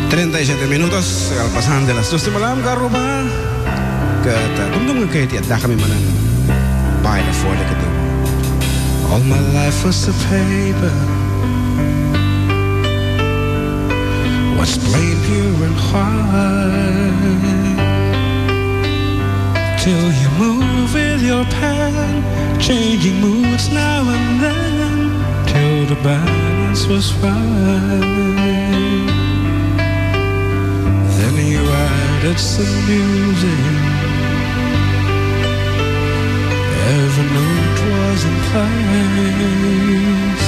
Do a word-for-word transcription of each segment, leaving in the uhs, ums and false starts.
Treinta y siete minutos, kalpasan de las dos ti malam, karuba. Ket, ah, dumdumngegkayo ti addakami manen. By the four, the All my life was a paper, was plain, pure and white. Till you move with your pen, changing moods now and then, till the balance was right. Then you added some music. Every note was in place.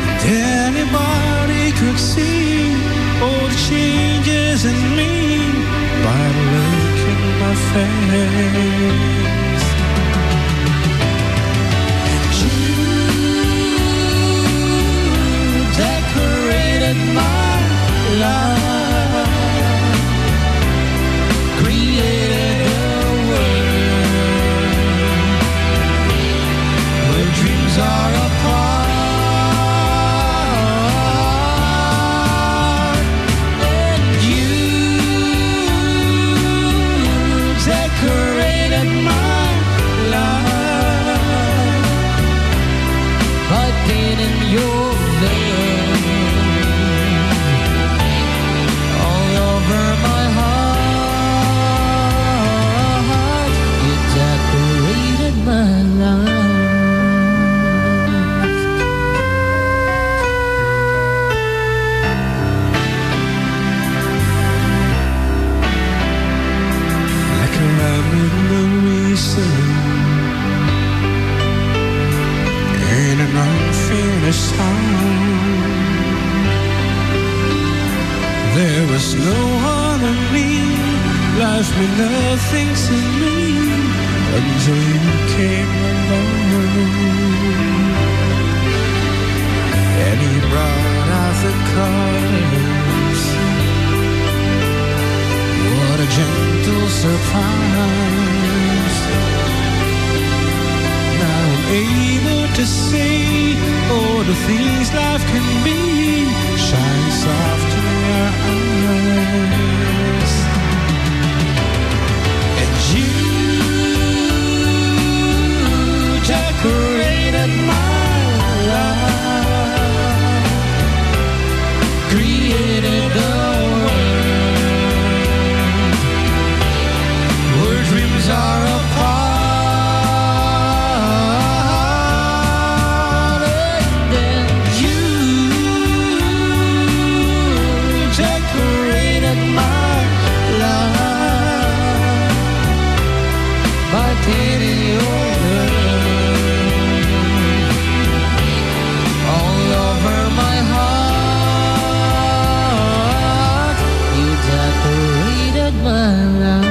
And anybody could see all the changes in me by the look in my face. And you decorated my life, created a world where dreams are apart. And you decorated my life by painting your love all over my heart. You decorated my life. Like a lamb in the reason in an unfinished song. There was no one in me, life meant nothing to me until you came along. And he brought out the colors. What a gentle surprise. Now I'm able to see all the things life can be. Shine soft in your eyes. And you decorated my life, created the world where dreams are apart. And then you decorated my life by painting your love all over my heart. You decorated my life.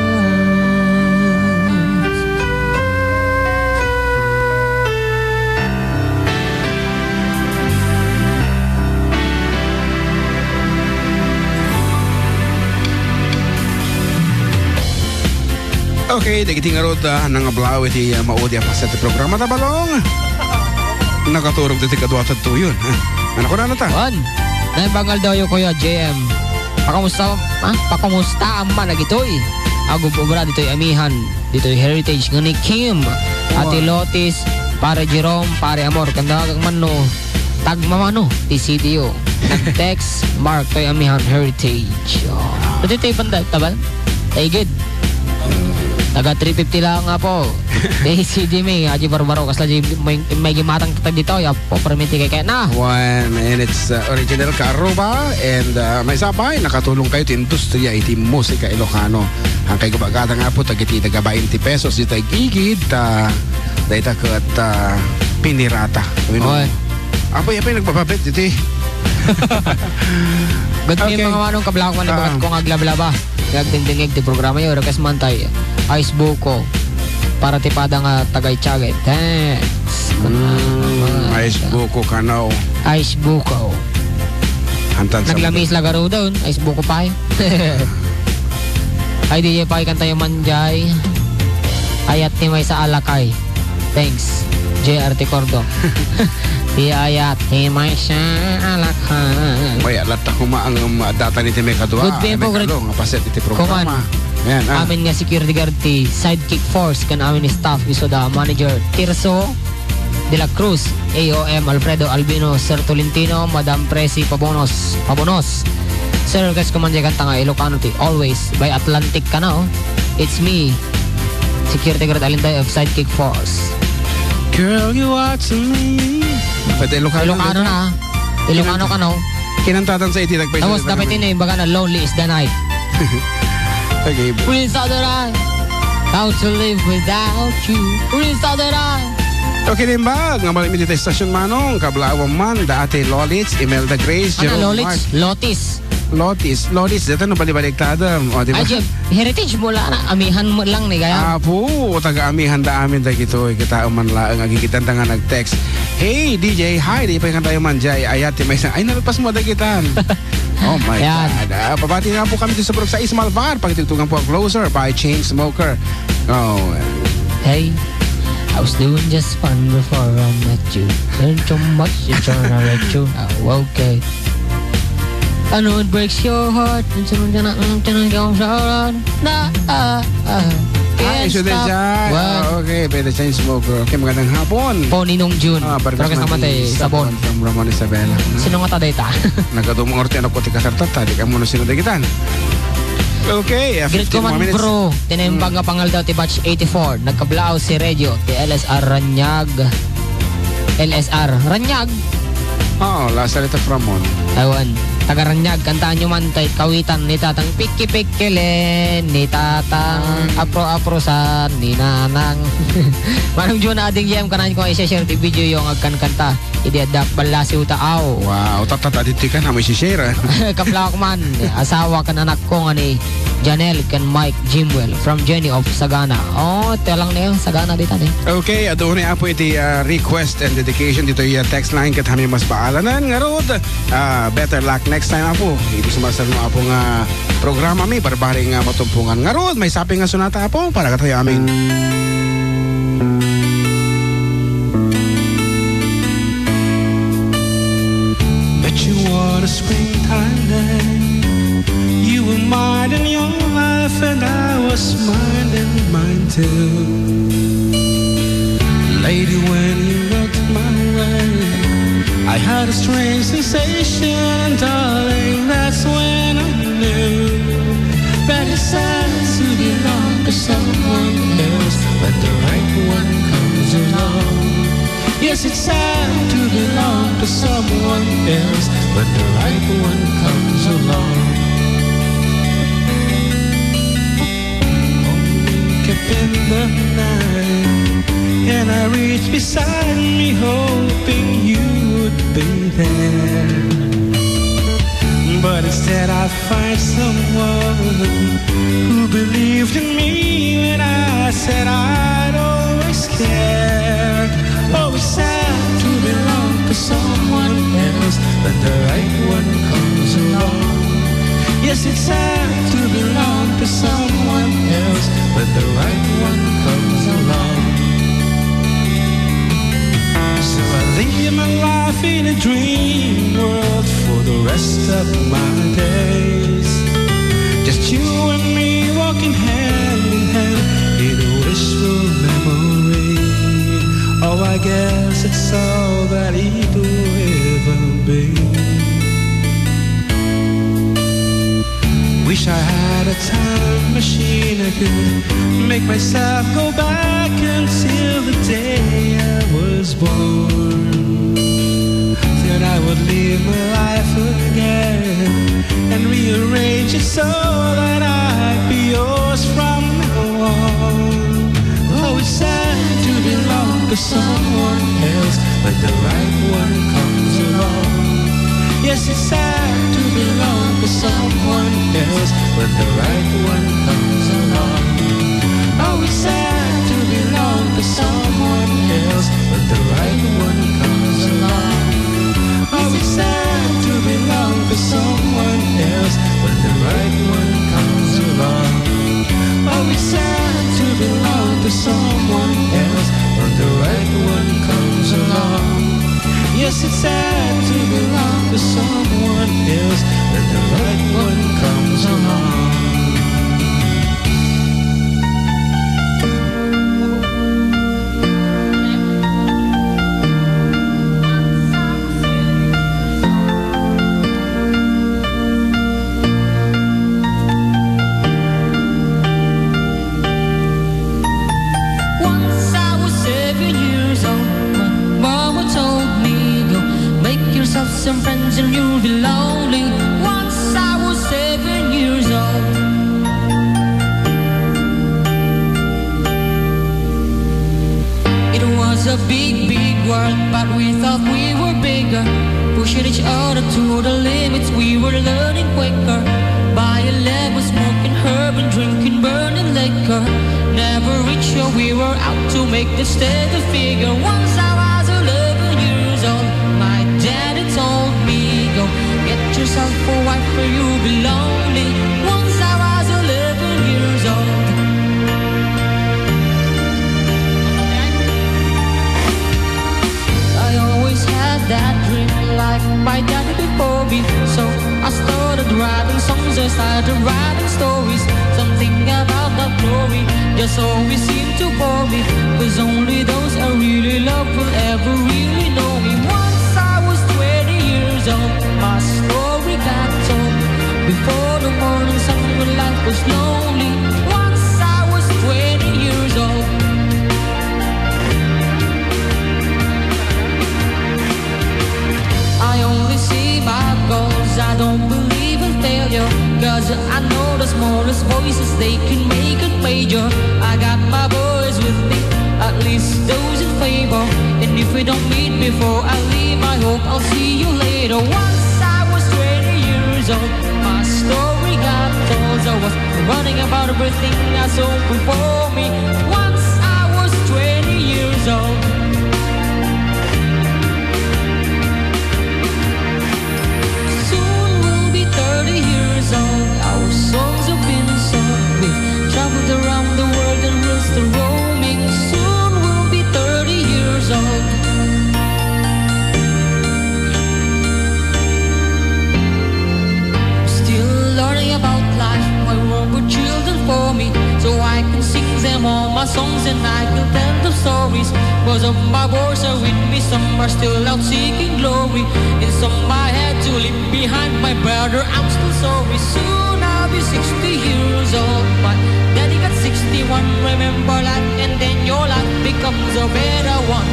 Okay, dagiti ngarud, ah, nangablaw iti, ah, maudi a paset ti programa ta balong. Nakaturog ditoy kaduato tuyon, ah. Ano ko na ta? Wan, naimbag nga aldaw, Kuya J M. Pakamusta, ah? Pakamusta man dagitoy agub-ubra ditoy amihan, ditoy Heritage nga ni Kim, Ate Wan. Lotis, Pare Jerome, Pare Amor, kanda agak man no, tagmamano ti C D O. Nag-text, Mark, toy amihan Heritage. Oh. Ditoy tayo banda, tabal? Taigid. Taga three fifty lang nga po. Ti C D mi, Aji Barbaro, kasla di may, may gimatang tatag dito, ya po, permiti kay kena. One, and it's, uh, original Karuba, and, uh, may sapay, nakatulong kayo ti industriya iti musika Ilocano. Ang kay gabagata nga po, tagiti taga twenty pesos, dito igigid, ta, dayta ket, ah, pinirata. Uy, no? Oy. Apoy, apoy, nagpapapit, dito eh. Good morning, okay. Mga manong kablakwan, ah, ibagat ko nga aglablaba. Nagdingdingig ti programa yo, request man tay, Ice Buko. Para ti pada nga tagay tiyaget. Thanks. Mm, Ice Buko kanaw. Ice Buko. Antan sa Naglamis la garudon, Ice Buko pay. Ay, di pay kantayo man jay. Ayat ni maysa a lakay. Thanks. J R T Cordo. Ti ayat ti maysa a lakay. Mayat latta koma ang, um, data ni ti may kadua, Good ay, people, may great kalo nga paset iti programa. Kuman. Ayan, ah. Amin nga security guard ti Sidekick Force ken amin staff isu da Manager Tirso de la Cruz, A O M Alfredo Albino, Sir Tolentino, Madam Presi Pabonos, Pabonos. Sir, request ko man diay kanta nga Ilocano ti Always by Atlantic Canal. It's me, Security Guard Alinday of Sidekick Force. Girl, you are to me. Pwede Ilocano. Ilocano na. Ilocano Kinanta-, ka, no? Kinantatan sa iti nagpaisalita Tapos, dapat namin. Ini, imbaga na, Lonely is the night. Okay. Without the night, how to live without you. Without the night. Okay, dimbag nga malimit iti stasyon, Manong, kablaawan man, da ati Lolits, Imelda Grace, Ano, Jerome Lolits? Mark. Lotis. Lotis, Lotis, dito no balibaligtadam. O, di ba? Ay, Jeff, heritage mo lang na, amihan mo lang ni kaya. Apo, taga-amihan da amin dagitoy. Kita man laeng agigitan da nga nag-text. "Hey, D J, hi, di pa kan tayo man, Jay. Ayat, ti maysa." Ay, nalpas mo dagitan. Oh my Ayan. God. Ah, pabati na po kami sa Purok sais, Malvar. Pagtugtugan po ang Closer by Chainsmoker. Oh. Hey, I was doing just fine before I met you. Learn too much, you turn I let you. Oh, okay. Ano, it breaks your heart. Ang sunod ka na, ang sunod ka na, na, ah, ah. Ah, Can't isu din stop. Siya. What? Ah, okay, by the Chainsmoker. Okay, magandang hapon. Po, Ninong Jun. Ah, Pero Barkas kasama Mati tayo, Sabon. Sabon from Ramon Isabela. Sino nga ta dayta? Nagadumang orte, ano ko, ti kasarta, ta, di ka muna sino dagitan. Okay, ah, Greet ko fifteen man, more minutes. Bro. Tinaimbag Hmm. nga pangaldaw ti batch eighty-four. Nagkablaaw si Radio, ti L S R Ranyag. L S R Ranyag. Oo, Lazareta from Mon. Awan. Taga Ranyag, kantaan nyo man tay kawitan ni Tatang Piki-Pikilin, ni Tatang Ang Apro-aprosan, ni Nanang. Manong Jun, ading yam, kanayon ko nga i-share ti video yung agkankanta. Idi adda ballasiw ta, aw. Wow, tattata ditoy ka na mo i-share, ah. Kablak man, asawa kan anak ko nga ni Janelle kan Mike Jimwell from Jenny of Sagana. Oh, talang na yung Sagana dita ni. Okay, adu ni Apo iti, ah, request and dedication dito iya text line ket kami mas baalanan. Ngarud, ah, better luck next time, Apo. Iti sumarsaruno, Apo, nga programa mi, barbari nga matumpungan. Ngarud, may sapi nga sunata, Apo, para katayo amin. Met you on a springtime day. You were minding your life and I was minding mine too. Lady, when you looked my way, I had a strange sensation, darling, that's when I knew that it's sad to belong to someone else when the right one comes along. Yes, it's sad to belong to someone else when the right one comes along. Only kept in the night, and I reached beside me, hoping you would be there. But instead, I find someone who believed in me when I said I'd always care. Oh, it's sad to belong to someone else when the right one comes along. Yes, it's sad to belong to someone else when the right one comes along. So I live my life in a dream world for the rest of my days. Just you and me walking hand in hand in a wishful memory. Oh, I guess it's all that it will ever be. Wish I had a time machine I could make myself go back until the day I was born. Then I would live my life again and rearrange it so that I'd be yours from now on. Oh, it's sad to belong to someone else when the right one comes along. Yes, it's sad to belong to someone else when the right one comes along. Oh, it's sad to belong to someone else when the right one comes along. Oh, it's sad to belong to someone else when the right one comes along. Oh, it's sad to belong to someone else when the right one comes It's sad to belong to someone else when the right one comes along. Once I was seven years old, my mama told me, "Go make yourself some friends and you'll be lonely." Once I was seven years old. It was a big, big world, but we thought we were bigger. Pushing each other to the limits, we were learning quicker. By eleven, smoking herb and drinking burning liquor. Never rich, so we were out to make the steady figure. Once I was eleven years old, my daddy told me, "Go get yourself a wife or you'll be lonely." Once I was eleven years old. I always had that dream like my daddy before me. So I started writing songs, I started writing stories. Something about that glory just always seemed to bore me. 'Cause only those I really love will ever really know me. Once I was twenty years old, my story got told. Before the morning sun, when life was lonely. Once I was twenty years old. I only see my goals, I don't believe in failure. 'Cause I know the smallest voices, they can make it major. I got my boys with me, at least those in favor. And if we don't meet before I leave, I hope I'll see you later. Once I was twenty years old, my story got told. I was running about everything I saw before me. Once I was twenty years old. Soon we'll be thirty years old. Our songs have been sung. We've traveled around the world and we're still roaming. Soon we'll be thirty years old. Still learning about life, my world were children for me, so I can sing them all my songs and I can tell them stories. Most of my boys are with me, some are still out seeking glory, and some I had to leave behind. My brother, I'm still sorry. Soon I'll be sixty years old, but daddy got sixty-one. Remember life, and then your life becomes a better one.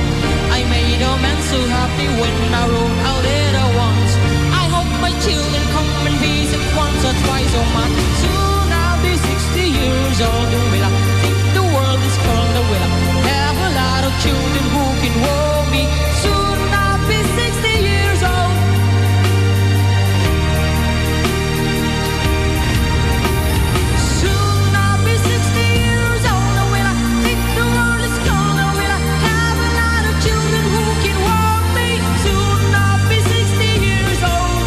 I made a man so happy when I wrote a letter once. I hope my children come and visit once or twice a month. Soon I'll be sixty years old. Will I think the world is cold? Will I have a lot of children who can warm me? Soon I'll be sixty years old. Soon I'll be sixty years old. Will I think the world is cold? Will I have a lot of children who can warm me? Soon I'll be sixty years old.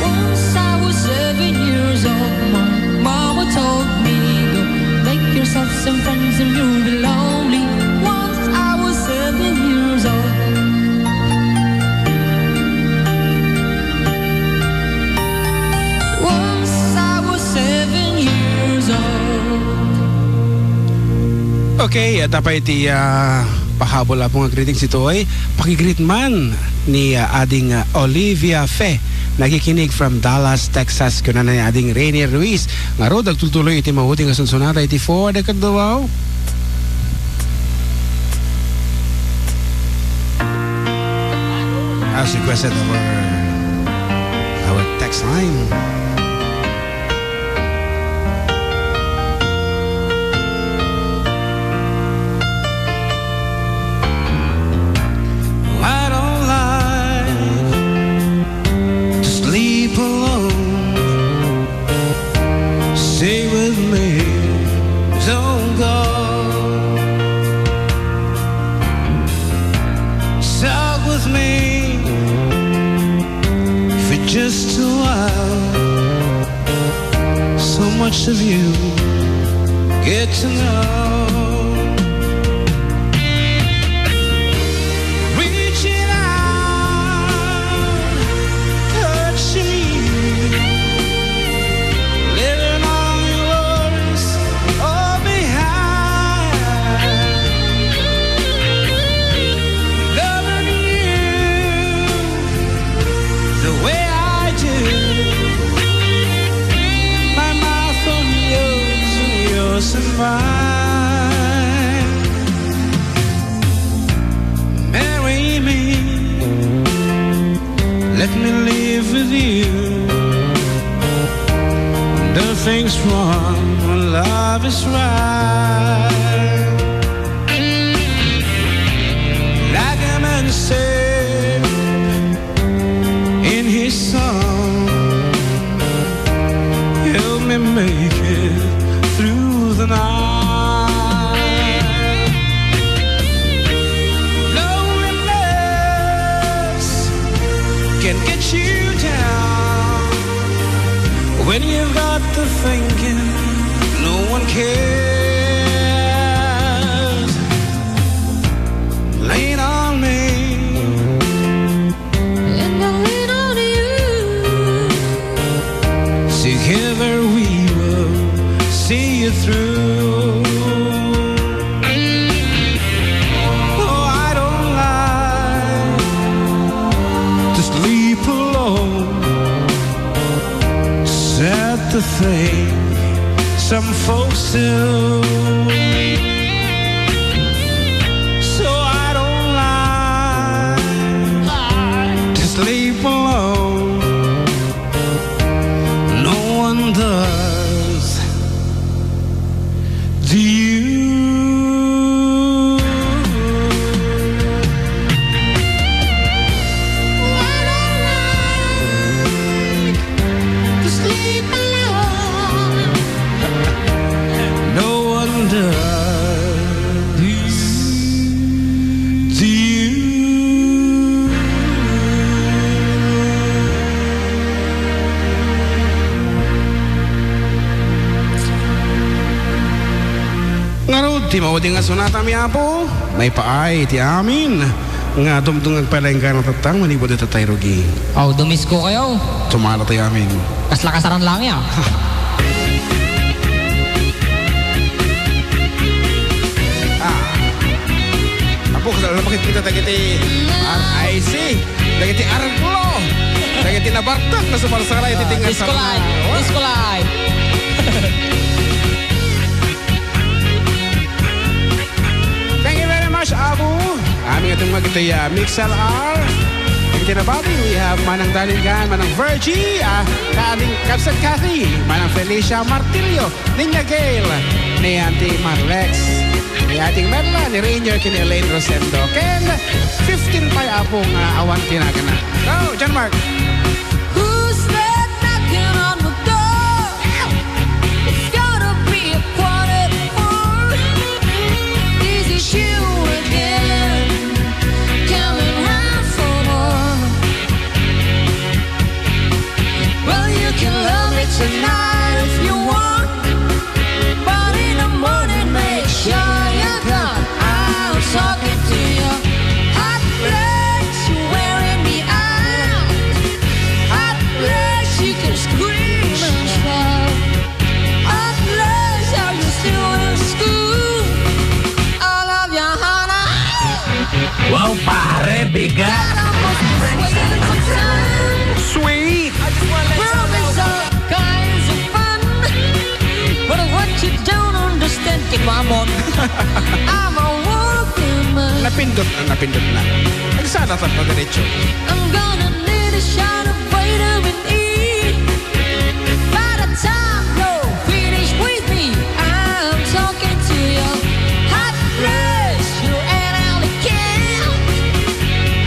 Once I was seven years old, my mama told me, "Go make yourself some friends and you'll be lonely." Once I was seven years old. Once I was seven years old. Okay, adda pay iti, ah, pahabol a pay nga greetings ditoy. Pakigreet man ni, ah, Ading, ah, Olivia Fe. Nakikinig from Dallas, Texas. Kunana ni Ading Rene Ruiz. Ngarud, agtultuloy iti maudi nga sunsonada iti For the Kadlaw. As requested over our text line. I don't like to sleep alone. Stay with me, don't go. Talk with me for just a while. So much of you get to know. Fine. Marry me. Let me live with you. Do things wrong when love is right. Like a man said in his song, help me make it through the night. Loneliness can get you down when you've got the thinking no one cares. Lean on me. And I lean on you. Together we will see it through. Oh, I don't like to sleep alone. Sad to think some folks do. So I don't like to sleep alone. No one does. Do you? I don't like to sleep alone. No one does. Do you? Ngarud, ti mauding a sonata mi, Apo, maipaay ti amin nga dumdumngeg pay laeng gana tattang manipud ita tay rugi. Aw, dumisko kayo. Tumala tay amin. Kasla kasaran lang ya. Ah. Apo, kasla na makikita dagiti R I C, dagiti arglo, dagiti nabartek nga sumarsaray iti Ah, tinggal disco sarana. Light. Wa? Disco light. Thank you very much, Abu. Amin nga tumag iti, ah, Mix L R. Iti nabati, we have Manang Dalingan, Manang Virgie, ah, Kading Kabsat Cathy, Manang Felicia Martillo, Niña Gail, ni Auntie Marlex, ni Ating Merla, ni Rainier, ken ni Elaine Rosendo, ken fifteen pay, Apo, nga awan kinakana. Go, John Mark. Who's that knocking on the door? It's gonna be a quarter to four. Is it you again? Coming round for more. Well, you can love me tonight if you want, but in the morning, make sure you're gone. I'm talking to your hot legs, you're wearing me out. Hot legs, you can scream and shout. Hot legs, are you still in school? All of your honor. Wow, pare, bigat! Sweet! We're having all kinds of fun. But what you don't understand, kay Mamon, I'm a working man. Napindot na, napindot na. Nagsala ta pa diretso. I'm gonna need a shot of vitamin E. By the time you're finished with me, I'm talking to you. Hot flesh, you're an alley cat.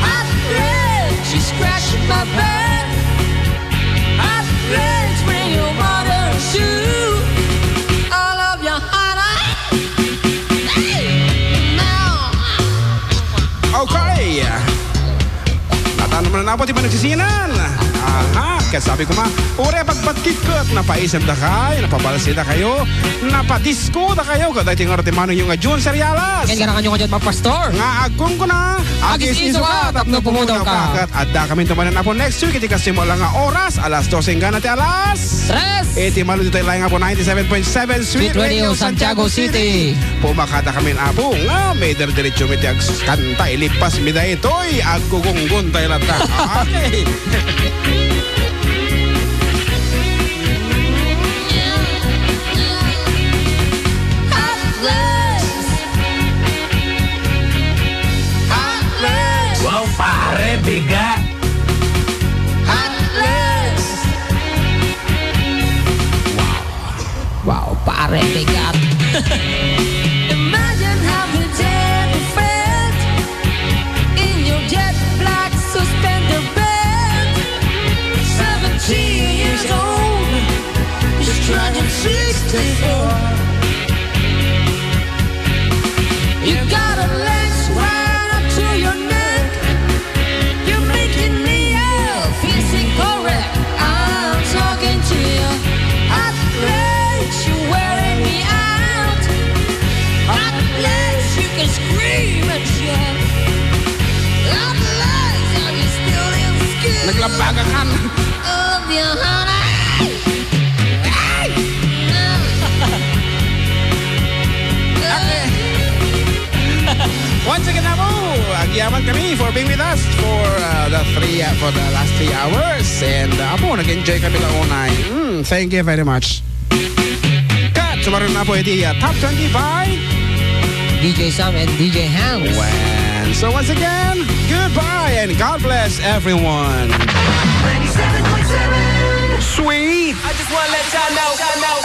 Hot flesh, you scratch my back. Hot flesh, bring your mother too. All of your honor. Hey! Now. Okay. Natan naman na po ti panagsisinan. Aha, kasabi ko ma, uray pagpatkit ket napaisem da kay, napabalsi da kayo, napadisco da kayo, kada iti nga ti manong yung nga Jun Serialas. Ken ganakan yung nga Jun Pastor. Nga agkungkuna, agis-isu ka, tapno pumudaw ka. Ket adda kami tumanan na po next week, iti kasimo lang nga oras, alas dose, inggana ti alas. Tres. Iti Malu ditoy laeng, Apo, ninety-seven point seven Sweet Radio Santiago City. Pumakada kami, Apo, nga may dire-diretso mi ti agkanta, ilipas mi daytoy, aggugunggon tayo latta. Okay. They got. Imagine how the devil felt in your jet black suspender belt. Seventeen years old, you're striking sixty-four. You got a lace right up to your neck. You're making me all physical wreck. I'm talking to you. Hot blades, you're wearing me out. Hot blades, you can scream and shout. Hot blades, are you still in school? Naglabagan. Oh, dear honey. Ay! Once again, Apo, agyaman kami for being with us for uh, the three uh, for the last three hours. And uh, Apo, nag-enjoy kami launay. Mm, thank you very much. Cut! Sumarin na po iti uh, top twenty by D J Sam and D J Hans. When. So once again, goodbye and God bless everyone. Sweet! I just wanna let y'all know.